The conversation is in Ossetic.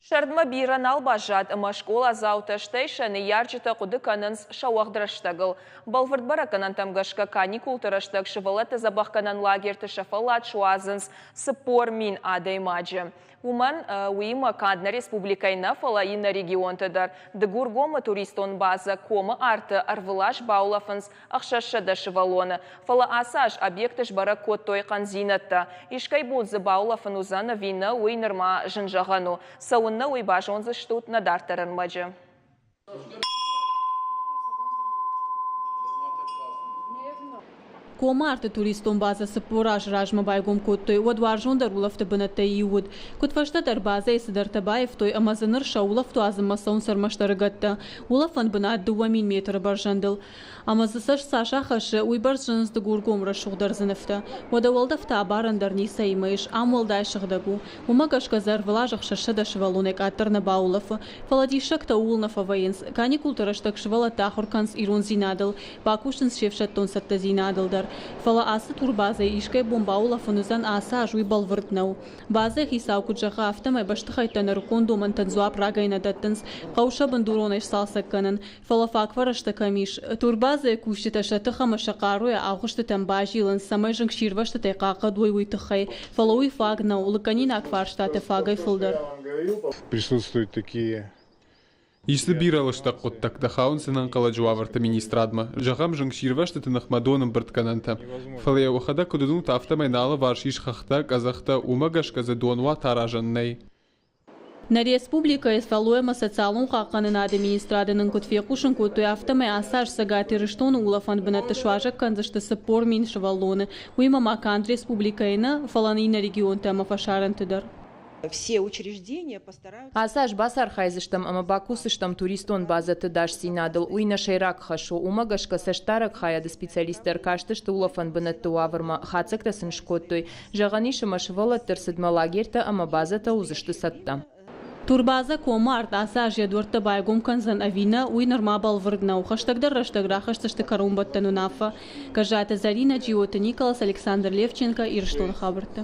Сӕрдмӕ бирӕ нал баззад ӕмӕ скъоладзаутӕ, стӕй сӕ ныййарджытӕ хъуыды кӕнынц сӕ уӕгъд рӕстӕгыл. Бӕлвырд бӕрӕггӕнӕнтӕм гӕсгӕ каникулты рӕстӕг сывӕллӕтты дзӕбӕхгӕнӕн лагерты сӕ фӕллад суадзынц 40 000 адӕймаджы. Уымӕн, уыимӕ канд нӕ республикӕйы нӕ, фӕлӕ иннӕ регионты дӕр. Дыгургомы туристон базӕ Комы арты ӕрвылаз баулӕфынц 600 сывӕллоны. Фӕлӕ ацы аз объекты сбӕрӕг кодтой хъӕндзинӕдтӕ. Искӕй бон дзы баулӕфын уыдзӕн ӕви нӕ, уый нырма зын зӕгъӕн у. Цӕуыннӕ, уый базондзыстут нӕ дарддӕр ӕрмӕджы. Комы арты туристон базӕ 40 азы размӕ байгом кодтой, уӕд уарзондӕр улӕфты бынӕттӕй иу уыд. Куыд фӕстӕдӕр базӕйы цыдӕртӕ баивтой ӕмӕ дзы ныр сӕ улӕфт уадзынмӕ цӕуынц ӕрмӕст ӕрыгӕттӕ. Улӕфӕн бынат 2000 метры бӕрзӕндыл. Ӕмӕ дзы цӕст цас ахӕссы, уыйбӕрц зынынц Дыгургом рӕсугъд ӕрдзы нывтӕ. Уӕдӕ уӕлдӕф та абарӕн дӕр ницӕимӕ ис, ам уӕлдай сыгъдӕг у. Уымӕ гӕсгӕ дзы ӕрвылаз 600 сывӕллонӕй къаддӕр нӕ баулӕфы. Фӕлӕ диссӕгтӕ ууыл нӕ фӕвӕййынц. Каникулты рӕстӕг сывӕллӕттӕ ахуыр кӕнынц ирондзинадыл, бакусынц се фсӕддон цӕттӕдзинадыл дӕр. Фӕлӕ ацы турбазӕйы искӕй бон баулӕфын уыдзӕн ацы аз, уый бӕлвырд нӕу. Базӕйы хицау куыд зӕгъы, афтӕмӕй бӕстыхӕйттӕ нырыккон домӕнтӕн дзуапп рагӕй нӕ дӕттынц, хъӕуы сӕ бындуронӕй сцалцӕг кӕнын. Фӕлӕ фаг фӕрӕзтӕ кӕм ис? Турбазӕйы кусджытӕ сӕ тых ӕмӕ сӕ хъаруйӕ агъуыстытӕм базилынц, цӕмӕй зынгсирвӕзтытӕй хъахъхъӕд уой, уый тыххӕй. Фӕлӕ уый фаг нӕу, лыггӕнинаг фарстатӕ фагӕй фылдӕр. Присутствуют такие Ис дзы бирӕ лыстӕг хъуыддӕгтӕ, хауынц ӕнӕнхъӕлӕджы уавӕрты министрадмӕ, зӕгъӕм, зынгсирвӕзтыты ныхмӕ донӕмбырдгӕнӕнтӕ. Фӕлӕ йӕ уӕхӕдӕг куыд уынут, афтӕмӕй нӕ алыварс ис хӕхтӕ, къӕдзӕхтӕ, уымӕ гӕсгӕ дзы донуат аразӕн нӕй. Нӕ республикӕйы фӕллой ӕмӕ социалон хъахъхъӕнынады министрады нын куыд фехъусын кодтой, афтӕмӕй ацы аз Цӕгат Ирыстоны улӕфӕн бынӕтты суазӕг кӕндзысты 40 000 сывӕллоны. Уыимӕ ма канд республикӕйы нӕ, фӕлӕ иннӕ регионтӕ ӕмӕ фӕсарӕнты дӕр. Все учреждения постараются. Ацы аз бацархайдзыстӕм ӕмӕ бакусдзыстӕм туристон базӕты ӕдасдзинадыл. Уый нӕ сӕйраг хӕс у. Уымӕ гӕсгӕ цӕстдарӕг хайады специалисттӕ ӕркастысты улӕфӕн бынӕтты уавӕрмӕ, хатдзӕгтӕ сын скодтой. Зӕгъӕн ис, ӕмӕ сывӕллӕтты ӕрцыдмӕ лагертӕ ӕмӕ базӕтӕ уыдзысты цӕттӕ. Турбазӕ Комы арт ацы аз йӕ дуӕрттӕ байгом кӕндзӕн ӕви нӕ, уый нырма бӕлвырд нӕу. Хӕстӕгдӕр рӕстӕг рахӕсдзысты кӕронбӕттӕн уынаффӕ. Гӕззаты Зӕринӕ, Джиоты Николас, Александр Левченко, Ирыстоны хабӕрттӕ.